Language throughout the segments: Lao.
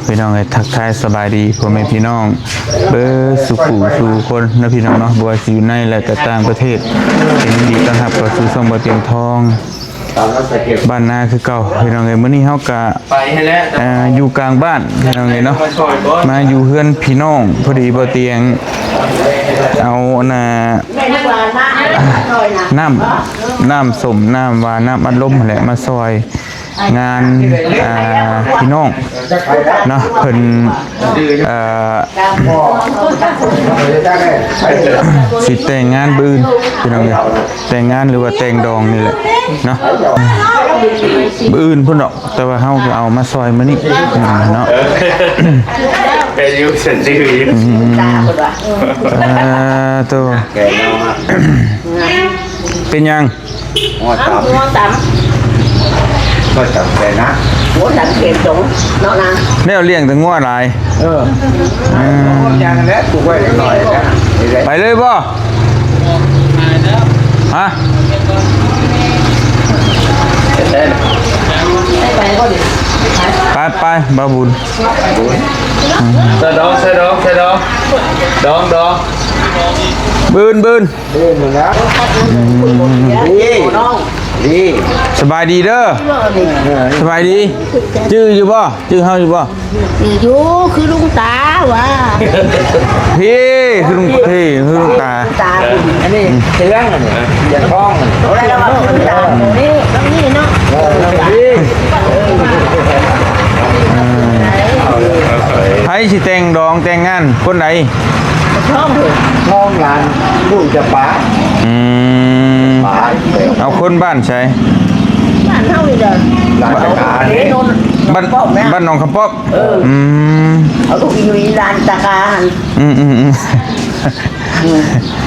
ພີ່ນ້ອງເອີຍ ທັກທາຍສະບາຍດີພໍ່ແມ່ພີ່ນ້ອງເບິດສູ່ຜູ້ສູ່ຄົນເນາະ ພີ່ນ້ອງເນາະ, ບໍ່ວ່າຊິຢູ່ໃນ ແລະ ກໍຕ່າງປະເທດ, ຍິນດີຕ້ອນຮັບເຂົ້າສູ່ຊ່ອງບໍ່ຕຽງທອງ ບ້ານນາຄືເກົ່າ ພີ່ນ້ອງເອີຍ. ມື້ນີ້ເຮົາກະ ໄປໃຫ້ແລ້ວ ເອີ ຢູ່ກາງບ້ານ ພີ່ນ້ອງເອີຍເນາະ, ມາຢູ່ເຮືອນພີ່ນ້ອງ. ພໍດີບໍ່ຕຽງເອົາອັນນ່າ ນ້ຳ ນ້ຳສົ້ມ ນ້ຳຫວານ ນ້ຳອັດລົມຫັ້ນແຫຼະ ມາຊ່ອຍ ງານ ອ່າ ພີ່ນ້ອງເນາະ ເພິ່ນ ເອີ ຊິແຕ່ງງານມື້ອື່ນ ພີ່ນ້ອງເອີຍ, ແຕ່ງງານ ຫຼືວ່າແຕ່ງດອງນີ້ແຫຼະເນາະ, ມື້ອື່ນພຸ້ນດອກ, ແຕ່ວ່າເຮົາກໍເອົາມາຊ່ອຍມື້ນີ້ເນາະ. ເປັນຢູ່ ສາທຸ ເປັນຫຍັງ? ງົວຕຳ ງົວຕຳ ກໍຈຳເປັນນະ ໂອ້ ຈຳເປັນຕົງເນາະນາ. ແນວລ້ຽງແຕ່ງົວຫຼາຍ. ເອີ ອືມ ຢ່າງນັ້ນແຫຼະ ປູກໄວ້ໜ້ອຍນະ. ໄປເລີຍບໍ່? ຮະ? ໄປ ໄປ ບ່າວບຸນ. ອືມ ໃສ່ດອງ ໃສ່ດອງ ໃສ່ດອງ ດອງ ດອງ ບືນ ບືນ. ນີ້ ນີ້ ສະບາຍດີເດີ. ເອີ ສະບາຍດີ. ຈື່ຢູ່ບໍ່? ຈື່ເຮົາຢູ່ບໍ່? ຈື່ຢູ່ ຄືລຸງຕາວ່າ. ເພ ຄືລຸງ ເພ ຄືລຸງຕາ. ຕາ ອັນນີ້ເຮືອງ ອັນນີ້ຢາກຮ້ອງ ອັນນີ້ ໂອ້ຍ ລະວ່າຄືລຸງຕາ ນີ້ ນີ້ເນາະ. ເອີ ນີ້ ໃຜຊິແຕ່ງດອງແຕ່ງງານຄົນໃດ? ທ້ອງເລີຍ ທ້ອງຫຼານລູກຈະປາ. ອືມ ປາ ເອົາຄົນບ້ານໃສ? ບ້ານເຮົານີ້ເດີ ບ້ານ ບ້ານໜອງຄຳປ້ອມ. ເອີ ອືມ ເອົາລູກອີ່ນຸຍຫຼານຕາກາຫັ້ນ. ອືມໆໆ ອືມ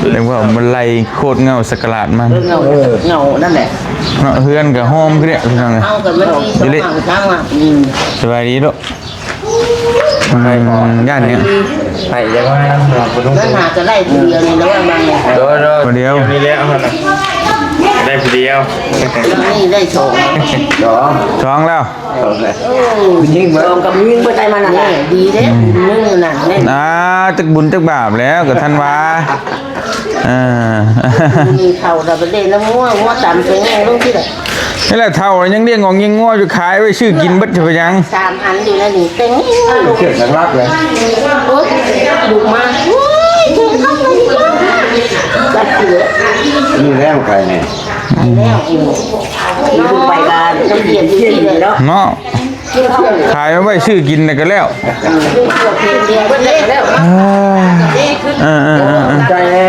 ເອີ້ນວ່າມັນໄລ່ໂຄດເງົາສັກກະຫຼາດມັນ. ເອີ ເງົາ ເອີ ເງົານັ້ນແຫຼະເນາະ. ເຮືອນກໍຫອມຄືເດ ພີ່ນ້ອງເອີຍ. ເຮົາກໍມັນມີສອງຫຼັງສາມຫຼັງ. ອືມ ສະບາຍດີລູກ. ອືມ ຢ້ານຫຍັງ? ໄປແລ້ວ ນັ້ນຫາກໍໄດ້ຜູ້ດຽວນີ້ ລະວັງນຳ. ໂດຍໆ ຜູ້ດຽວນີ້ແຫຼະ ເຮົານະໄດ້ຜູ້ດຽວ. ນີ້ໄດ້ສອງ ສອງ ສອງແລ້ວ. ເອີ ຜູ້ຍິງເບິດ ສອງກັບຜູ້ຍິງເບິດ ໄດ້ມານຳ. ນີ້ດີເດ້ ອືມ ບຸນມຶງນັ້ນແມ່ນ. ອ່າ ຈັກບຸນຈັກບາບແລ້ວ ກໍທັນວ່າ. ເອີ ມີເຂົ້າແລ້ວໄປເດ້ນຳງົວ ງົວຕຳເປັນຫຍັງລົງທີ່ໃດ. ນີ້ແຫຼະ ເຖົ້າຍັງລ້ຽງງົວ ຍັງງົວຢູ່ ຂາຍໄວ້ຊື້ກິນເບິດ ຈະໄປຫຍັງ? ສາມອັນຢູ່ໃນນີ້ເຕັມ ເສຍຫຼັກໆເລີຍ. ໂອ້ຍ ດຸມາ ໂອ້ຍ ເຖິງຄັກເລີຍ ຈັກເສືອ ນີ້ແລ້ວໄປນີ້ ໄປແລ້ວ ຢູ່ໄປກະຕ້ອງຮຽນຢູ່ທີ່ເດີເນາະ. ເນາະ ຂາຍມາໄວ້ຊື້ກິນແລ້ວກໍແລ້ວ. ເອີ ເອີໆໆໆ ໃຈແທ້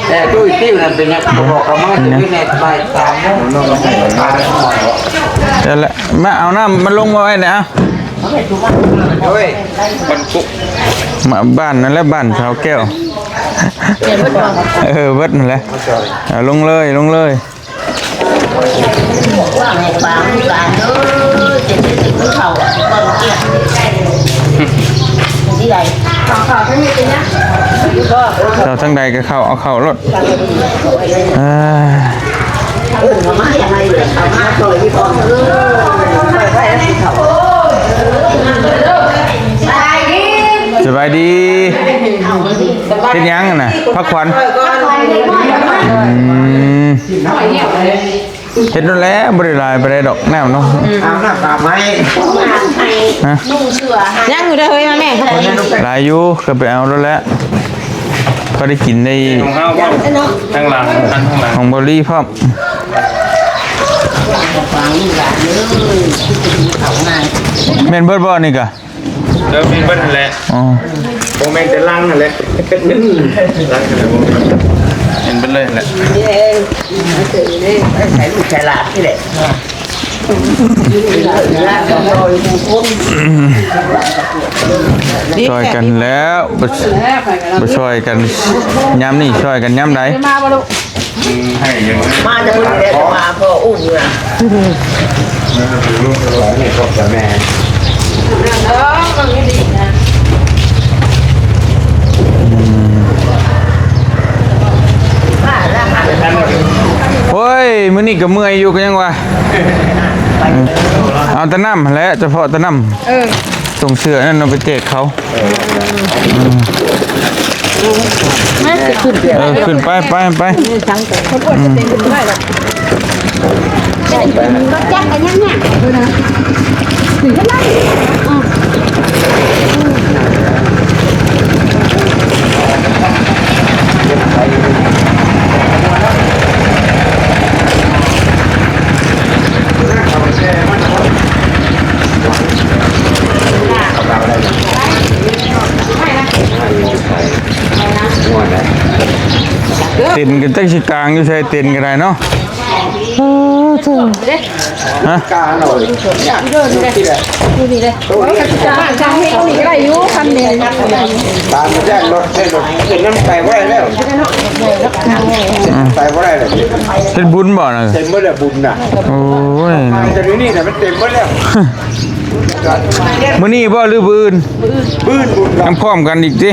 ແຕ່ຕຸ້ຍຕິ້ວນັ້ນເປັນຫຍັງ ບອກເຂົາມາ ເປັນຫຍັງ? ນັ້ນແຫຼະ ມາເອົານ້ຳມາລົງມາໄວ້ນະ. ໂອ້ຍ ບັນຈຸ ມາບ້ານນັ້ນແຫຼະ ບ້ານສາວແກ້ວ. ເອີ ເບິດນັ້ນແຫຼະ ເອົາລົງເລີຍ ລົງເລີຍ. ວ່າໃຫ້ຟັງການເດີ ຈະໄດ້ກິນເຂົ້າກ່ອນກຽງ ຊິໄດ້ ເຂົ້າທາງໃດກໍເຂົ້າ ເອົາເຂົ້າໂລດ. ເອີ ເອີ້ນເຂົາມາທຳໄມ ເຂົາມາຊ່ອຍທີ່ກອງ ເອີ ໄປໄປແລ້ວຊິເຂົ້າ. ສະບາຍດີ ສະບາຍດີ. ເຮັດຫຍັງຫັ້ນນະ? ພັກຜ່ອນ. ອືມ ເຮັດໂລດແຫຼະ ບໍ່ໄດ້ຫຼາຍປານໃດດອກ ນ້ຳເນາະ. ອືມ ອາບນ້ຳອາບໃຫ້ ອາບໃຫ້ ຮະ? ນຸ່ງເສື້ອໃຫ້ ຍັງຢູ່ເດີເຮີຍ ມາແມ່. ຫຼາຍຢູ່ ກໍໄປເອົາໂລດແຫຼະ ພໍໄດ້ກິນໄດ້. ຂອງເຮົາ ທາງຫຼັງ ທາງຫຼັງ ຂອງບໍລີພ້ອມ. ແມ່ນເບິດບໍ່ນີ້ກະ? ເອີ ແມ່ນເບິດຫັ້ນແຫຼະ. ອໍ ບໍ່ແມ່ນແຕ່ຫຼັງຫັ້ນແຫຼະ ຫຼັງຫັ້ນແຫຼະ ບໍ່ແມ່ນ ແມ່ນເບິດເລີຍຫັ້ນແຫຼະ. ໃສ່ລູກໃສ່ຫຼານນີ້ແຫຼະ ຊ່ອຍກັນແລ້ວ ບໍ່ ບໍ່ຊ່ອຍກັນຍາມນີ້ ຊ່ອຍກັນຍາມໃດ? ມາບໍ່ລູກ? ມາແຕ່ມື້ແລະ ມາພໍອຸ້ມຢູ່ນະ. ໂອ້ຍ ມື້ນີ້ກໍເມື່ອຍຢູ່ ກໍຍັງວ່າ ເອົາແຕ່ນ້ຳຫັ້ນແຫຼະ ສະເພາະແຕ່ນ້ຳ. ເອີ. ສົ່ງເສື້ອນັ້ນເນາະ ໄປແຈກເຂົາ. ມາ ຂຶ້ນ ເອີ ຂຶ້ນໄປ ໄປ ໄປ. ອືມ ລົດຈັກກະຍັງຫຍັງ ເຕັນກໍຈັກຊິກາງຢູ່ໃສ ເຕັນກໍໄດ້ເນາະ. ຮະ? ກາງເອົາເລີຍ ນີ້ເດ້ ນີ້ເດ້ ໂອ້ຍ ກາງ ກາງເຮັດນີ້ກໍໄດ້ຢູ່ ຄັນແມ່ນ ຕາມແຈ້ງລົດ ໃຫ້ລົດເປັນນຳໄປບໍ່ໄດ້ແລ້ວ ອືມ ໄປບໍ່ໄດ້ແລ້ວ. ເຮັດບຸນບໍ່ນະ? ເຕັມເບິດແລ້ວບຸນນະ. ໂອ້ຍ ໄປຈາກນີ້ນະ ມັນເຕັມເບິດແລ້ວ. ມື້ນີ້ບໍ່ ຫຼືມື້ອື່ນ? ມື້ອື່ນບຸນ ນຳພ້ອມກັນອີກຕິ?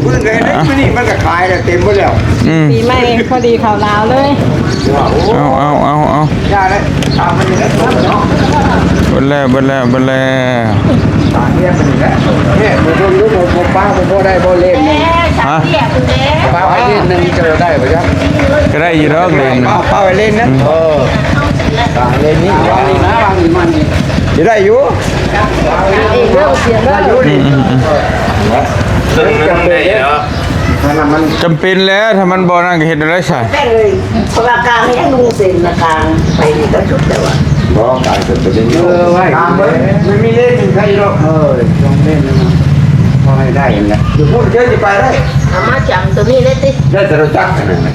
ມື້ອື່ນກໍເຮັດໄດ້ ມື້ນີ້ມັນກໍຂາຍແລ້ວ ເຕັມເບິດແລ້ວ. ອືມ ປີໃໝ່ພໍດີເຂົ້າລາວເລີຍ. ເອົາ ເອົາ ເອົາ ເອົາ ຢ່າເລີຍ ຕາມມັນນີ້ແຫຼະເນາະ. ເບິດແລ້ວ ເບິດແລ້ວ ເບິດແລ້ວ. ຕາມເມຍມັນນີ້ແຫຼະ ເມຍບໍ່ເບິ່ງດູ ບໍ່ ບໍ່ປ້າ ບໍ່ ບໍ່ໄດ້ບໍ່ເຫຼັ້ນ. ຮະ? ປ້າໄວ້ເຫຼັ້ນໜຶ່ງ ຈະໄດ້ບໍ່ຈັກ? ກໍໄດ້ຢູ່ດອກເຫຼັ້ນ ປ້າ ປ້າໄວ້ເຫຼັ້ນນະ. ອືມ ເອີ ຕາມເຫຼັ້ນນີ້ ວາງນີ້ນະ ວາງນີ້ມັນນີ້ ຊິໄດ້ຢູ່. ອືມ ອືມ ອືມ ຈຳເປັນແລ້ວ ຖ້າມັນບໍ່ນັ້ນກໍເຮັດແນວໃດຊະ? ເພາະວ່າກາງຍັງນຸ່ງເສັ້ນນະ ກາງໄປນີ້ກໍສຸດແລ້ວອະ. ບໍ່ ກາງກໍເປັນຢູ່ ເອີ ໄວ້ ກາງເບິດ ມັນມີເຫຼັ້ນໜຶ່ງໃສ່ຢູ່ດອກ. ເອີ ສອງເຫຼັ້ນນັ້ນນະ ພໍໃຫ້ໄດ້ຫັ້ນແຫຼະ. ຢູ່ພຸ້ນເຈົ້າຊິໄປໄດ້ ເອົາມາຈຳຕົວນີ້ເລີຍຕິ? ໄດ້ແຕ່ລົດຈັກອັນນັ້ນນະ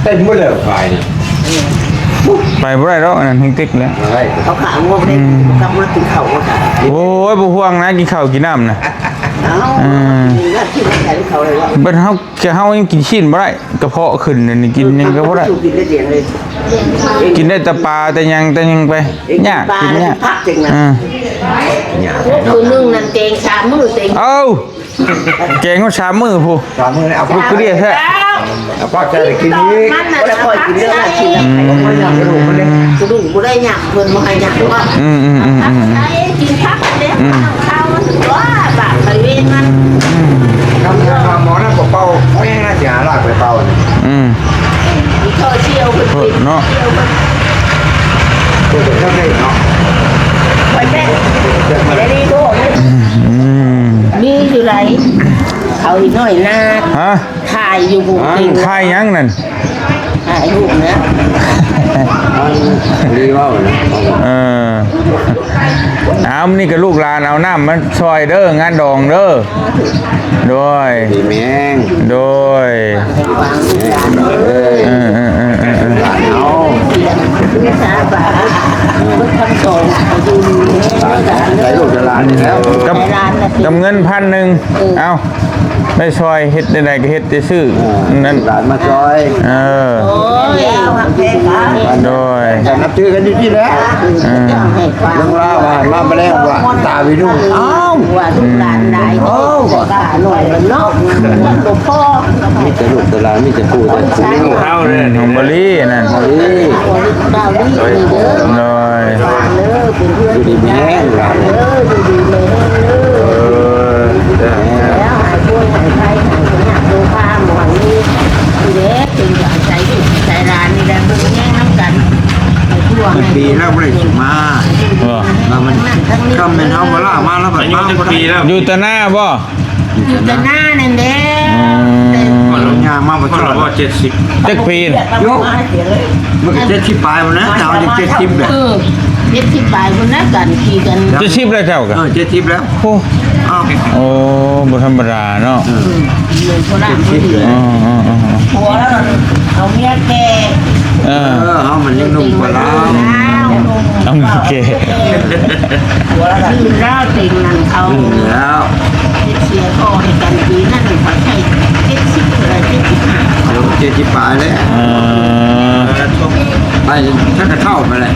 ເຕັມໝົດແລ້ວ ໄປນີ້ ໄປບໍ່ໄດ້ດອກ ອັນນັ້ນແຮງຕິກແລ້ວ. ເອົາຂາງົວໄປ ອືມ ກັບມາກິນເຂົ້າກ່ອນ. ໂອ້ຍ ບໍ່ຫ່ວງນະ ກິນເຂົ້າກິນນ້ຳນະ. ເອົ້າ ອືມ ກິນແລ້ວກິນແລ້ວກິນເຂົ້າເລີຍວະ. ບັດເຮົາ ແຕ່ເຮົາຍັງກິນຊີ້ນບໍ່ໄດ້ ກະເພາະຂຶ້ນ ອັນນີ້ກິນຫຍັງກໍບໍ່ໄດ້. ກິນໄດ້ແຕ່ປາແຕ່ຫຍັງແຕ່ຫຍັງໄປ ຍາກ ກິນຍາກ. ອືມ ມື້ໜຶ່ງນັ້ນແກງສາມມື້ເຕັມ. ເອົ້າ ແກງຮອດສາມມື້ພຸ້ນ ສາມມື້ ເອົາ ລູກຄືເດຍແທ້. ເອົາປາກໃສ່ໄດ້ກິນອີກ ບໍ່ໄດ້ຄ່ອຍກິນເດ້ອ ກິນແລ້ວ ອືມ ກະດູກບໍ່ໄດ້ຫຍັງ ເພິ່ນບໍ່ໃຫ້ຫຍັງ. ອືມ ອືມ ອືມ ອືມ ກິນຜັກເດ້ ອືມ ເຂົ້າມັນຕົວະ ບາບໄປເວນມັນ. ອືມ ຄຳຖາມວ່າໝໍນັ້ນບໍ່ເປົ່າ ເອົາຫຍັງນະ ຊິຫາລາກໄປເປົ່າ. ອືມ ເຂົາສ່ຽວເພິ່ນເນາະ ເພິ່ນເຂົ້າໃຈເນາະ ໄປແປ້ງ ໄດ້ດີໂຕ. ອືມ ມີຢູ່ໃດ ເຂົາອີກໜ້ອຍນາ ຮະ? ຂາຍຢູ່ບໍ່ເກັ່ງ. ຂາຍຫຍັງນັ້ນ? ຂາຍລູກນະ ດີເວົ້ານະ. ເອີ ເອົາ ມື້ນີ້ກໍລູກຫຼານເອົານ້ຳມາຊ່ອຍເດີ ງານດອງເດີ. ໂດຍ ດີແຮງ ໂດຍ ເອີ ເອີ ເອີ ເອີ ເອີ ເອີ ໃສ່ລູກໃສ່ຫຼານນີ້ແລ້ວ ກັບ ກັບເງິນພັນໜຶ່ງ ເອີ ເອົາ ໄດ້ຊ່ອຍ ເຮັດແນວໃດກໍເຮັດ ໄດ້ຊື້ ເອີ ນັ້ນ ຫຼານມາຊ່ອຍ ເອີ ໂດຍ ກັນນັບຖືກັນຢູ່ທີ່ແຫຼະ ເອີ ເລື່ອງລາວວ່າມາບໍ່ແລ້ວວ່າຕາວິລຸ ອ້າວ ວ່າລູກຫຼານຫຼາຍ ໂອ້ ຕາໜ້ອຍເນາະ ມັນບໍ່ພໍ ມີແຕ່ລູກແຕ່ຫຼານ ມີແຕ່ປູ່ແຕ່ ເຮົາເລີຍ ອືມ ຂອງບໍລີນັ້ນ ບໍລີ ໂດຍ ຢູ່ດີມີແຮງຫຼານ ເອີ ຢູ່ດີມີແຮງເດີ ເອີ ແລ້ວໃຫ້ຄົນໃຫ້ໄພໃຫ້ຍາກໂລພາບໍ່ໃຫ້ມີ ນີ້ແຫຼະ ເປັນກຳລັງໃຈລູກໃຈຫຼານນີ້ແຫຼະ ເບິ່ງແຍງນຳກັນ ໃຫ້ທົ່ວໃຫ້ ປີແລ້ວບໍ່ໄດ້ຊິມາ ເອີ ວ່າມັນ ຄັນແມ່ນເຮົາບໍ່ລາມາແລ້ວບັດມາບໍ່ໄດ້ ຢູ່ແຕ່ໜ້າບໍ່? ຢູ່ແຕ່ໜ້ານັ້ນແຫຼະ ອືມ ຂ້ອຍລົງຍ່າງມາບໍ່ຮອດ ຮອດເຈັດສິບ ຈັກປີ ໂຍ ມັນກໍເຈັດສິບປາຍພຸ້ນນະ ເຈົ້າຍັງເຈັດສິບແຫຼະ ເອີ ເຈັດສິບປາຍພຸ້ນນະ ກັນຂີ່ກັນ ເຈັດສິບແລ້ວເຈົ້າກະ ເອີ ເຈັດສິບແລ້ວ ໂອ້ ອ້າວ ໂອ້ ບໍ່ທຳມະດາເນາະ ເອີ ເອີ ເຈັດສິບແລ້ວ ອໍໆໆ ຜົວລາວເອົາເມຍແກ່ ເອີ ເອີ ເຮົາມັນຍັງໜຸ່ມກວ່າລາວ ເອົາເມຍແກ່ ຜົວລາວເຕັງນັ້ນເຂົາ ແລ້ວ ເສຍຂໍໃຫ້ກັນປີນັ້ນ ເຂົາໃຊ້ເຈັດສິບເທົ່າໃດ ເຈັດສິບຫ້າ ເຈັດສິບປາຍແລ້ວ ເອີ ໄປ ຈັກກະເຖົ້າໄປແລ້ວ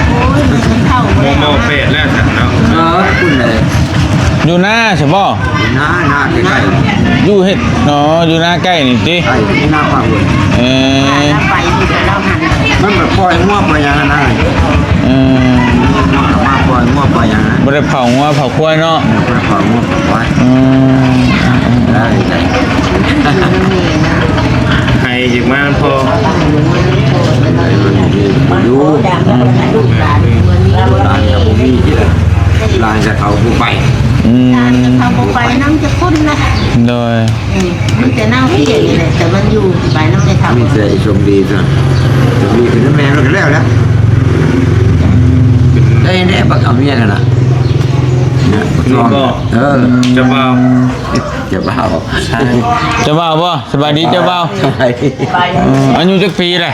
ໂອ້ຍ ມັນເຖົ້າບໍ່ໄດ້ ມໍ່ແປດແລ້ວຊັ້ນເນາະ ເອີ ພຸ້ນແຫຼະ ຢູ່ນາຊະບໍ່? ນາ ນາໃກ້ໆ ຢູ່ເຮັດ ອໍ ຢູ່ນາໃກ້ນີ້ຕິ ໃກ້ນາປາກເວີຍ ເອີ ໄປຢູ່ແຕ່ລາວຫັ້ນ ມັນໄປປ່ອຍງົວປ່ອຍຫຍັງຫັ້ນນະ ເອີ ມັນກໍມາປ່ອຍງົວປ່ອຍຫຍັງນະ ບໍ່ ເຜົາງົວເຜົາຄວາຍເນາະ. ເຜົາງົວເຜົາຄວາຍ. ອືມ ໄດ້ ໄດ້ ໃຫ້ຢູ່ມາພໍ ຢູ່ ອືມ ຫຼານກໍບໍ່ມີ ຫຼານກໍເຂົາບໍ່ໄປ. ອືມ ຫຼານກໍເຂົາບໍ່ໄປນຳຈັກຄົນນະ. ໂດຍ. ອືມ ມີແຕ່ນາງເພຍນີ້ແຫຼະ ແຕ່ມັນຢູ່ໄປນຳແມ່ເຖົ້າ. ມີແຕ່ສົມດີຊະ ສົມດີຄືແມ່ມັນກໍແລ້ວແຫຼະ. ໄດ້ແນ່ ບັກເອົາເມຍນັ້ນນະ ນີ້ບໍ່? ເອີ ເຈົ້າບ່າວ ເຈົ້າບ່າວ ເຈົ້າບ່າວບໍ່? ສະບາຍດີເຈົ້າບ່າວ. ເອີ ອາຍຸຈັກປີແຫຼະ?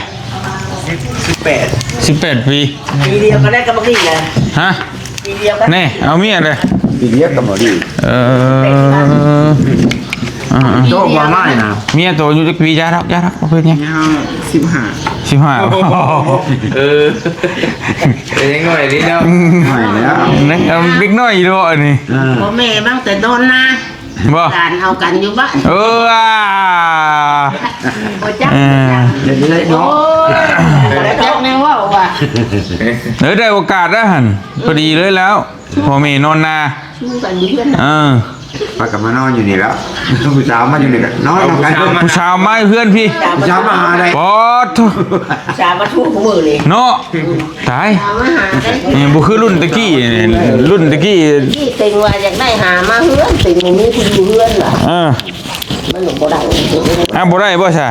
ສິບ ສິບແປດ ສິບແປດປີ. ປີດຽວກັນໄດ້ກັບບັກນີ້ນະ. ຮະ? ປີດຽວກັນ. ແນ່ ເອົາເມຍເດ້ ປີດຽວກັບບັກນີ້. ເອີ ອ່າໆ ໂຕບໍ່ມານະ. ເມຍໂຕອາຍຸຈັກປີ? ຢ່າດອກ ຢ່າດອກ ບໍ່ເປັນຫຍັງ. ເມຍເຮົາສິບຫ້າ ສິບຫ້າ. ເອີ ເປັນຍັງໜ້ອຍນີ້ເນາະ. ອືມ ໜ້ອຍແລ້ວ ຍັງເດັກນ້ອຍຢູ່ເນາະອັນນີ້. ເອີ ພໍ່ແມ່ບັງແຕ່ດອນນາ ບໍ່ ຫຼານເອົາກັນຢູ່ບ້ານ. ເອີ ອ່າ ບໍ່ຈັກ ເອີ ເຮັດໄດ້ເນາະ. ໂອ້ຍ ບໍ່ຈັກແນວເວົ້າວ່າ. ເອີ ໄດ້ໂອກາດແລ້ວຫັ້ນ ພໍດີເລີຍແລ້ວ ພໍ່ແມ່ນອນນາ ຊູກັນຢູ່ເຮືອນນະ. ເອີ ພາກັນມານອນຢູ່ນີ້ແລ້ວ ຜູ້ສາວມາຢູ່ນີ້ກໍນອນນຳກັນ. ຜູ້ສາວມາ ຜູ້ສາວມາເຮືອນພີ້ ຜູ້ສາວມາຫາໄດ້. ປອດໂທ້ ຜູ້ສາວມາທຸກມື້ນີ້ເນາະ. ຕາຍ ເອີ ບໍ່ຄືລຸ້ນແຕ່ກີ້ ລຸ້ນແຕ່ກີ້ ທີ່ເຕັງວ່າຢາກໄດ້ຫາມາເຮືອນ ເຕັງບໍ່ມີຜູ້ຢູ່ເຮືອນວ່າ. ເອີ ມັນບໍ່ໄດ້. ອ້າວ ບໍ່ໄດ້ບໍ່ຊະ?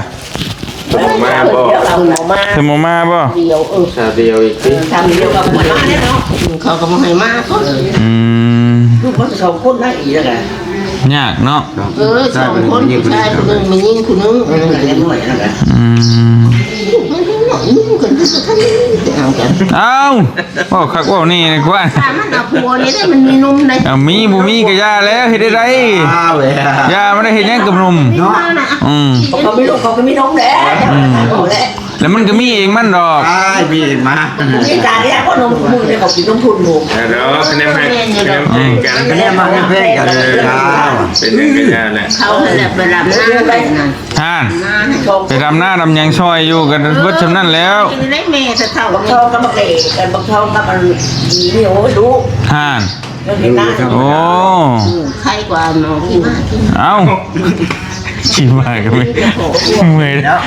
ເພິ່ນບໍ່ມາບໍ່? ເພິ່ນບໍ່ມາ ເພິ່ນບໍ່ມາບໍ່? ດຽວ ເອີ ສາວດຽວອີກຕິ ເອີ ສາວດຽວກໍບໍ່ມາແລ້ວເນາະ. ອືມ ເຂົາກໍບໍ່ໃຫ້ມາ. ອືມ ລູກມັນສອງຄົນນະ ອີກແລ້ວກະຍາກເນາະ. ເອີ ສອງຄົນ ຜູ້ຊາຍຜູ້ໜຶ່ງ ແມ່ຍິງຜູ້ໜຶ່ງ. ອືມ ອືມ ລູກມັນຍັງນ້ອຍ ໜຸ່ມກັນຢູ່ ບໍ່ທັນໄດ້ໄປເອົາກັນ. ອ້າວ ເວົ້າຄັກເວົ້າແນ່ກວ່າ ຖ້າມັນເອົາຜົວນີ້ໄດ້ ມັນມີນົມໄດ໋. ເອົາ ມີບໍ່ມີກໍຢ່າແລ້ວ ເຮັດໄດ້ໃດ. ຢ່າ ມັນໄດ້ເຮັດຫຍັງກັບນົມເນາະ. ອືມ ເຂົາກໍມີລູກ ເຂົາກໍມີນົມແຫຼະ. ອືມ ແລ້ວມັນກໍມີເອງມັນດອກ. ອ້າຍ ມີເອງມາ ມີການແລກບໍ່ນົມມື້ນີ້ ເຂົາກິນນົມພຸ້ນໝູ່. ເອີ ດອກ ຄະແນນໃຫ້ ຄະແນນໃຫ້ກັນ ຄະແນນມາ ຄະແນນໃຫ້ກັນ. ເປັນຫຍັງກໍຢ່າແຫຼະ ເຂົາຫັ້ນແຫຼະໄປດຳນາ. ຫັ້ນ ໄປດຳນາດຳຫຍັງຊ່ອຍຢູ່ ກໍເບິດຊ່ຳນັ້ນແລ້ວ. ຢູ່ໃນແມ່ສະເຖົ້າ ບັກທອງກັບບັກເອ ກັນ ບັກທອງກັບອັນອີນີ້. ໂອ້ຍ ລູກ ຫັ້ນ ໂອ້ ອືມ ໄຄກວ່າເນາະ. ເອົ້າ ຂີ່ມ້າກໍເມື່ອຍ ເມື່ອຍແລ້ວ.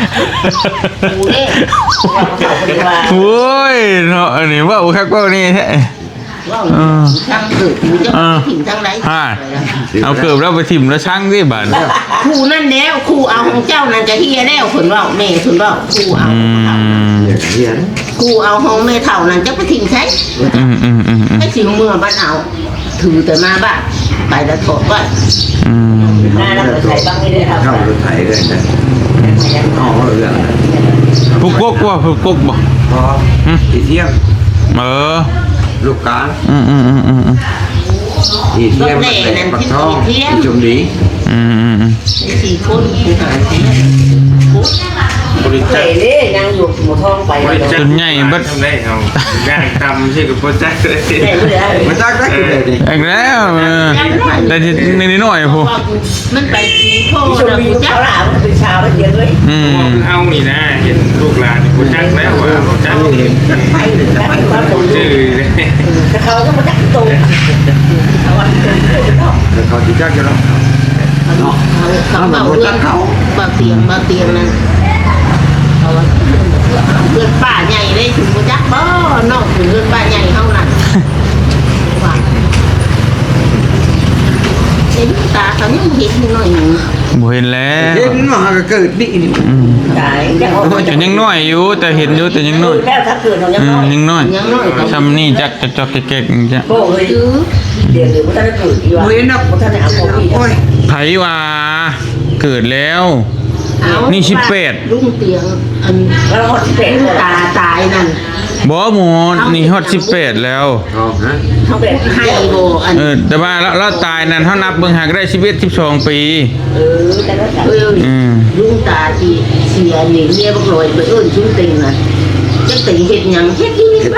ໂອ້ຍເນາະ ອັນນີ້ເວົ້າຄັກເວົ້າແນ່ແທ້. ເອີ ທາງເກີດ ເອີ ທາງໃດ ເອົາເກີບລາວໄປຖິ້ມລະຊັງຕິບາດນີ້. ຄູ່ນັ້ນແລ້ວ ຄູ່ເອົາຂອງເຈົ້ານັ້ນກະເຮຍແລ້ວ ເພິ່ນເວົ້າ ແມ່ເພິ່ນເວົ້າ ຄູ່ເອົາ. ອືມ ຄູ່ເອົາຂອງແມ່ເຖົ້ານັ້ນຈັກໄປຖິ້ມໃສ. ອືມໆໆໆ ໃຜຊິເມືອບັດເອົາ ຖືແຕ່ມາບ້ານ ໄປແລ້ວຖອດໄວ້. ອືມ ມາແລ້ວໃສ່ບັງນີ້ເດີ ເອົາລົດໄຖເດີນະ. ເອົາເລື່ອງ ຜູ້ກົກບໍ່ ຜູ້ກົກບໍ່? ບໍ່ ຫຶ ອີທຽມ. ເອີ ລູກກາງ. ອືມໆໆໆໆ ອີທຽມ ບັກແດງ ບັກທອງ ອີຊົມດີ. ອືມໆໆ ສີ່ຄົນ ຜູ້ຫາເສຍ ບໍລິຈາກເດ້ ຍັງຢູ່ໝູ່ທອງໄປ ຈົນໃຫຍ່ເບິດ. ທຳໄດ້ເຮົາ ຍ່າງຕຳຊິກໍບໍ່ຈັກເລີຍ ບໍ່ຈັກໄດ້ຄືໃດນີ້. ແອກແລ້ວ ເອີ ແຕ່ນິດໜ້ອຍພຸ້ນ ມັນໄປສີໂພນະ ຜູ້ຈັກ. ອືມ ເຮົານີ້ນະ ເຫັນລູກຫຼານນີ້ບໍ່ຈັກແລ້ວວ່າ ບໍ່ຈັກ ບໍ່ຈື່ ແຕ່ເຂົາກໍບໍ່ຈັກໂຕ ເຂົາວ່າໂຕເນາະ ເຂົາຊິຈັກຢູ່ເນາະ. ເນາະ ເຮົາບໍ່ຈັກເຂົາ ບ່າວຕຽງ ບ່າວຕຽງນັ້ນ ເຂົາວ່າເຮືອນປ້າໃຫຍ່ເດ້ ເພິ່ນບໍ່ຈັກບໍ່ ນ້ອງເປັນເຮືອນປ້າໃຫຍ່ເຮົານັ້ນ. ວ່າເຫັນຕາເຂົາຍັງບໍ່ເຫັນໜ້ອຍໜຶ່ງ ບໍ່ເຫັນແລ້ວ ເຫັນມາກໍເກີດນີ້. ອືມ ຕາຍແລ້ວ ກໍຍັງນ້ອຍຢູ່ ແຕ່ເຫັນຢູ່ ແຕ່ຍັງນ້ອຍ ແລ້ວຖ້າເກີດເຮົາຍັງ ອືມ ນ້ອຍ ຍັງນ້ອຍ ຍັງນ້ອຍ ຊ່ຳນີ້ຈັກຈອກໆແກກໆ ຈັ່ງຊີ້. ໂອ້ຍ ດຽວນີ້ບໍ່ທັນໄດ້ເກີດຢູ່ ບໍ່ເຫັນດອກ ບໍ່ທັນໄດ້ເອົາຂອງ. ໂອ້ຍ ໃຜວ່າເກີດແລ້ວ? ເອົ້າ ນີ້ສິບແປດ ລຸງຕຽງ ອັນ ແລ້ວຮອດສິບແປດ ຕາຕາຍນັ້ນ ບໍ່ໝໍ ນີ້ຮອດສິບແປດແລ້ວ. ເອົາ ຮະ ເຮົາແບບໃຫ້ບໍ່ ອັນ ເອີ ແຕ່ວ່າລາວ ລາວຕາຍນັ້ນ ເຮົານັບເບິ່ງຫາກໄດ້ສິບເອັດ ສິບສອງປີ. ເອີ ແຕ່ລະ ເອີ ອືມ ລຸງຕາທີ່ເສຍນີ້ ເມຍບັກຫຼອຍໄປເອີ້ນຊຸມເຕັງນະ ຈັກເຕັງເຮັດຫຍັງ ເຮັດຢູ່ ເຮັດສວ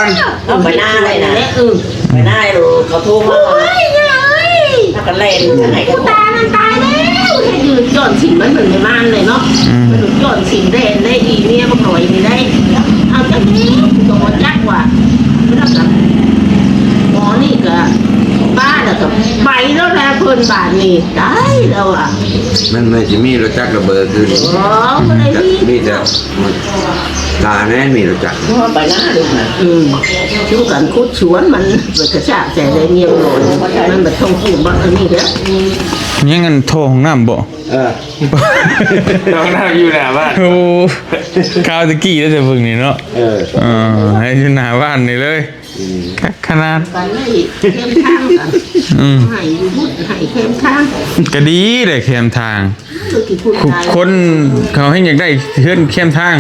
ນ ເອົາໄປນາໄດ້ນະ ເອີ ໄປນາໂລດ ເຂົາໂທມາ ໂອ້ຍ ຍາເອີຍ ພາກັນແລ່ນ ອືມ ທາງໃນ ຕານັ້ນຕາຍແລ້ວ ເຮັດຢູ່ຍ້ອນສິນ ມັນເປັນແມ່ມ່ານເລີຍເນາະ ອືມ ມັນຍ້ອນສິນແດນໄດ້ ອີເມຍບັກໜອຍນີ້ໄດ້ ເອົາຈັກແລ້ວ ກໍບໍ່ຈັກວ່າ ແລ້ວກໍ ໝໍນີ້ກໍ ໄປແລ້ວແຫຼະເພິ່ນບາດນີ້ ຕາຍແລ້ວວ່າ ມັນ ມັນຊິມີລົດຈັກລະເບີດຄື ບໍ່ ບໍ່ໄດ້ມີ ມີແຕ່ ຕາແນ່ມີລົດຈັກ ບໍ່ໄປນາລູກນະ ອືມ ຄືກັນຂຸດສວນມັນ ໄປກະຊາກໃສ່ໄດ້ເມຍນ້ອຍ ມັນບັດທ້ອງປູບບັດອັນນີ້ແຫຼະ ຍັງອັນທໍ່ຫ້ອງນ້ຳບໍ່? ເອີ ຫ້ອງນ້ຳຢູ່ໜ້າບ້ານ ໂອ້ ຄາວແຕ່ກີ້ແລ້ວແຕ່ເບິ່ງນີ້ເນາະ ເອີ ເອີ ໃຫ້ຢູ່ໜ້າບ້ານນີ້ເລີຍ ອືມ ຄັກຂະໜາດ ກັນໃຫ້ເຄມທາງກັນ ອືມ ໃຫ້ຢູ່ບຸດໃຫ້ເຄມທາງ ກະດີເດ້ເຄມທາງ ເອີ ທີ່ຄົນ ຄົນເຂົາແຮ່ງຢາກໄດ້ເຮືອນເຄມທາງ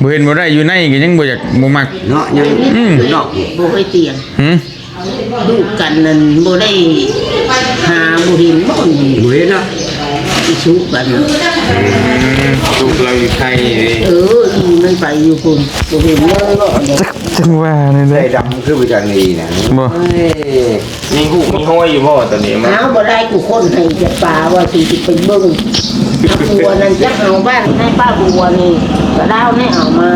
ບໍ່ເຫັນບໍ່ໄດ້ ຢູ່ໃນກະຍັງບໍ່ຢາກ ບໍ່ມັກເນາະ ຍັງ ອືມ ເນາະ ບໍ່ເຄີຍຕຽງ ຫື ດູກັນນັ້ນບໍ່ໄດ້ຫາ ບໍ່ເຫັນບໍ່ນີ້ ບໍ່ເຫັນເນາະ ອີສຸກັນ ອືມ ລູກລາວຢູ່ໄທເດ້ ເອີ ອີມັນໄປຢູ່ພຸ້ນ ບໍ່ເຫັນເລີຍເນາະ ຈັກ ຈັ່ງວ່ານີ້ແຫຼະ ໄດ້ດຳຄືບໍ່ຈັກນີ້ນະ ບໍ່ ເອີຍ ມີຮູບມີຮອຍຢູ່ບໍ່ຕອນນີ້? ອ້າວ ບໍ່ໄດ້ ກູຄົ້ນໃຫ້ຈະປາວ່າຊິ ຊິໄປເບິ່ງ ຜົວນັ້ນຈັກເອົາບ້ານໃນປ້າບົວນີ້ ກະລາວໃຫ້ເອົາມາ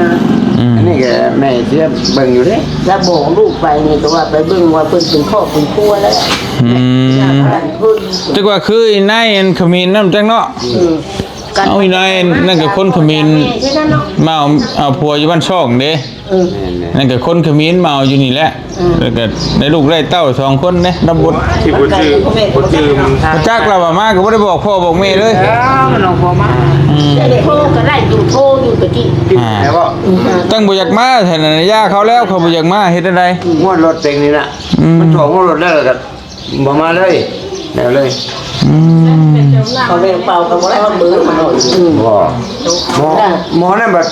ອືມ ອັນນີ້ກະແມ່ຊິເບິ່ງຢູ່ເດ້ ລະບອກລູກໄປນີ້ກະວ່າໄປເບິ່ງວ່າເພິ່ນເປັນຄອບເປັນຄົວແລ້ວ ອືມ ຈັກວ່າຄືນາຍອັນຂະເໝນນຳຈັກເນາະ ອືມ ເອົາອີນາຍນັ້ນກະຄົນຂະເໝນ ມາເອົາ ເອົາຜົວຢູ່ບ້ານຊ່ອງເດ້ ເອີ ແມ່ນໆ ນັ້ນກະຄົນຂະເໝນມາເອົາຢູ່ນີ້ແຫຼະ ອືມ ແລ້ວກະໄດ້ລູກໄດ້ເຕົ້າສອງຄົນເດ້ ນຳບຸດ ທີ່ບໍ່ຈື່ ບໍ່ຈື່ມັນທາງ ຈັກລະວ່າມາກະບໍ່ໄດ້ບອກພໍ່ບອກແມ່ເລີຍ ເອີ ມັນອອກບໍ່ມາ ອືມ ແຕ່ໄດ້ໂທກະໄດ້ຢູ່ ໂທຢູ່ຕະກີ້ ອ່າ ແຕ່ວ່າ ຈັ່ງບໍ່ຢາກມາແທ້ນະ ຢ່າເຂົາແລ້ວ ເຂົາບໍ່ຢາກມາ ເຮັດແນວໃດ? ງວດລົດເຕັງນີ້ນະ ອືມ ມັນຖ້ວມງວດລົດແລ້ວກະ ບໍ່ມາເລີຍ ແນວເລີຍ ອືມ ເຂົາແມ່ນເປົ່າກະບໍ່ໄດ້ຮອດເບີມັນເນາະ ອືມ ບໍ່ ໝໍ ໝໍນັ້ນບັດ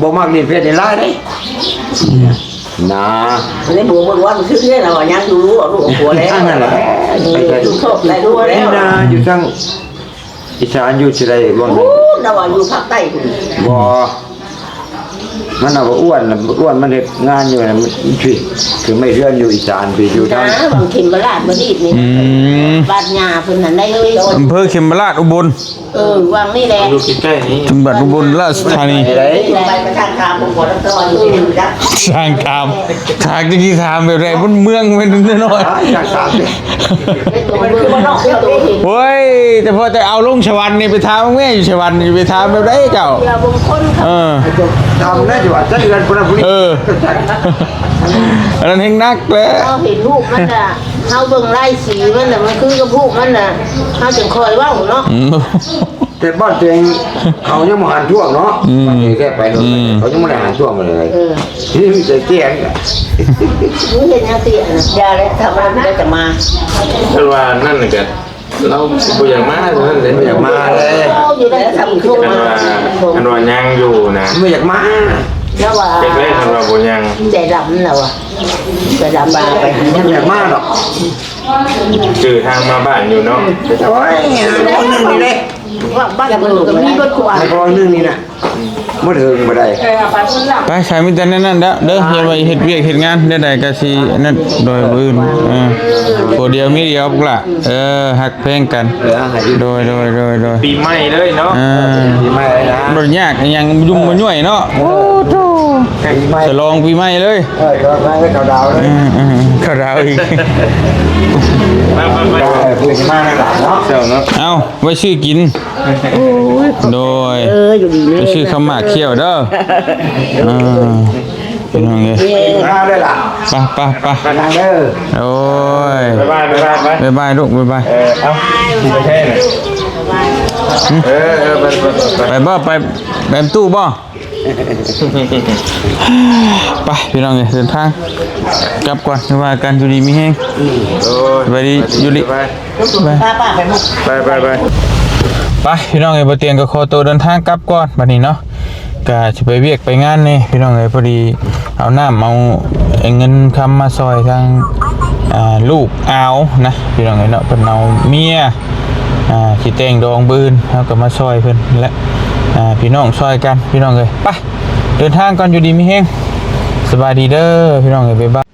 ບໍ່ມັກຫຼິ້ນເຟສນີ້ຫຼາຍເດ້ ອືມ ນາ ອັນນີ້ບໍ່ເບິ່ງວ່າມັນຄືເດ້ລະວ່າຍັງຢູ່ ເອົາລູກເອົາຜົວແລ້ວ ອັນນັ້ນແຫຼະ ໄປໄດ້ ຢູ່ຄອບໄດ້ລູກແລ້ວ ນາ ຢູ່ທາງ ອີສານຢູ່ທີ່ໃດ ລວມ ໂອ້ ລາວວ່າຢູ່ພາກໃຕ້ພຸ້ນ ບໍ່ ມັນເອົາບັກອ້ວນ ບັກອ້ວນມັນເຮັດງານຢູ່ນັ້ນ ພີ້ ຄືໄມ້ເຮືອນຢູ່ອີສານພີ້ ຢູ່ທາງ ນາ ວັງເຂັມບະລາດບໍ່ດີດນີ້ ອືມ ບ້ານຍ່າເພິ່ນຫັ້ນໄດ໋ເອີຍ ອຳເພີເຂັມບະລາດ ອຸບົນ ເອີ ວັງນີ້ແຫຼະ ຢູ່ໃກ້ໆນີ້ ຈັງຫວັດອຸບົນລາຊະທານີ ໄປປະທານຄາມບໍ່ ບໍ່ຕ້ອງ ທາງຄາມ ທາງທີ່ຖາມແບບໃດ ມັນເມືອງແມ່ນນ້ອຍ ທາງຄາມ ໂອ້ຍ ແຕ່ພໍແຕ່ເອົາລົງສະຫວັນນີ້ ໄປຖາມແມ່ຢູ່ສະຫວັນນີ້ ໄປຖາມແບບໃດເຈົ້າ ເອີ ຖາມແມ່ຢູ່ວ່າ ເອີ ອັນນັ້ນແຮ່ງໜັກແຫຼະ ເຮົາເຫັນຮູບມັນລະ ເຮົາເບິ່ງລາຍສີມັນລະ ມັນຄືກັບຮູບມັນລະ ເຮົາຈຶ່ງຄ່ອຍເວົ້າເນາະ ອືມ ແຕ່ບ້ານຕົວເອງເຂົາຍັງບໍ່ຫັນຖ້ວມເນາະ ອືມ ບ້ານເອງແທ້ໄປເນາະ ອືມ ເຂົາຍັງບໍ່ໄດ້ຫັນຖ້ວມເລີຍ ເອີ ນີ້ມີແຕ່ເກຍ ມຶງເຮັດຫຍັງຕິ ອັນນັ້ນ ຢ່າແຫຼະ ຖ້າມັນໄດ້ກະມາ ເພິ່ນວ່ານັ້ນກະ ລາວບໍ່ຢາກມາເທົ່ານັ້ນເດ້ ບໍ່ຢາກມາເລີຍ ເອົາຢູ່ໄດ້ ຄັນວ່າ ຄັນວ່າຍັງຢູ່ນະ ບໍ່ຢາກມາ ລາວວ່າ ຈັກແລ້ວ ຄັນວ່າບໍ່ຍັງ ໃຈດຳລາວວ່າ ໃຈດຳວ່າໄປ ບໍ່ຢາກມາດອກ ຈື່ທາງມາບ້ານຢູ່ເນາະ ໂອ້ຍ ຄົນໜຶ່ງນີ້ເດ້ ວ່າບ້ານເພິ່ນກະມີເບິດທຸກອັນ ຄົນໜຶ່ງນີ້ນະ ບໍ່ເຖິງບໍ່ໄດ້ ໄປ ສາຍມີແຕ່ແນວນັ້ນແຫຼະເດີ ຢ່າໄປເຮັດວຽກເຮັດງານ ແນວໃດກະຊິອັນນັ້ນ ໂດຍມື້ອື່ນ ເອີ ຜົວດຽວເມຍດຽວພຸ້ນລະ ເອີ ຮັກແພງກັນ ເອີ ໃຫ້ຢູ່ ໂດຍ ໂດຍ ໂດຍ ໂດຍ ປີໃໝ່ເລີຍເນາະ ເອີ ປີໃໝ່ເລີຍນະ ບໍ່ຍາກອີ່ຫຍັງ ຫຍຸ້ມບໍ່ຍ່ວຍເນາະ ໂອ້ໂທ້ ປີໃໝ່ ສະຫຼອງປີໃໝ່ເລີຍ ເອີ ສະຫຼອງປີໃໝ່ ເຂົ້າດາວເລີຍ ເອີ ເຂົ້າດາວອີກ ໄປ ໄປ ໄປ ເອີ ເພື່ອຊິມານຳຫຼານເນາະ ເຈົ້າເນາະ ເອົາ ໄວ້ຊື້ກິນ ໂດຍ ເອີ ຢູ່ດີມີແຮງ ໄປຊື້ຄຳໝາກຂຽວເດີ ເອີ ພີ່ນ້ອງເອີຍ ມາເດີຫຼານ ໄປ ໄປ ໄປ ໄປນຳເດີ ໂອ້ຍ ບາຍບາຍ ບາຍບາຍ ບາຍບາຍລູກ ບາຍບາຍ ເອີ ເອົາ ໄປແທ້ນະ ຫຶ ເອີ ເອີ ໄປ ໄປ ໄປ ໄປບໍ່ ໄປ ໄປຕູ້ບໍ່? ໄປ ພີ່ນ້ອງເອີຍ ເດີນທາງກັບກ່ອນ ວ່າກັນ ຢູ່ດີມີແຮງ ໂດຍ ສະບາຍດີ ຢູ່ດີ ບາຍ ໄປ ໄປ ໄປ ໄປ ໄປ ພີ່ນ້ອງເອີຍ ບໍ່ຕຽງກໍຂໍໂຕເດີນທາງກັບກ່ອນ ບັດນີ້ເນາະ ກະຊິໄປວຽກໄປງານແດ່ ພີ່ນ້ອງເອີຍ ພໍດີເອົານ້ຳເອົາເງິນຄຳມາຊ່ອຍທາງ ອ່າ ລູກອາວນະ ພີ່ນ້ອງເອີຍເນາະ ເພິ່ນເອົາເມຍ ອ່າ ຊິແຕ່ງດອງມື້ອື່ນ ເຮົາກໍມາຊ່ອຍເພິ່ນແຫຼະ ອ່າ ພີ່ນ້ອງຊ່ອຍກັນ ພີ່ນ້ອງເອີຍ ໄປ ເດີນທາງກ່ອນ ຢູ່ດີມີແຮງ ສະບາຍດີເດີ ພີ່ນ້ອງເອີຍ ບາຍບາຍ.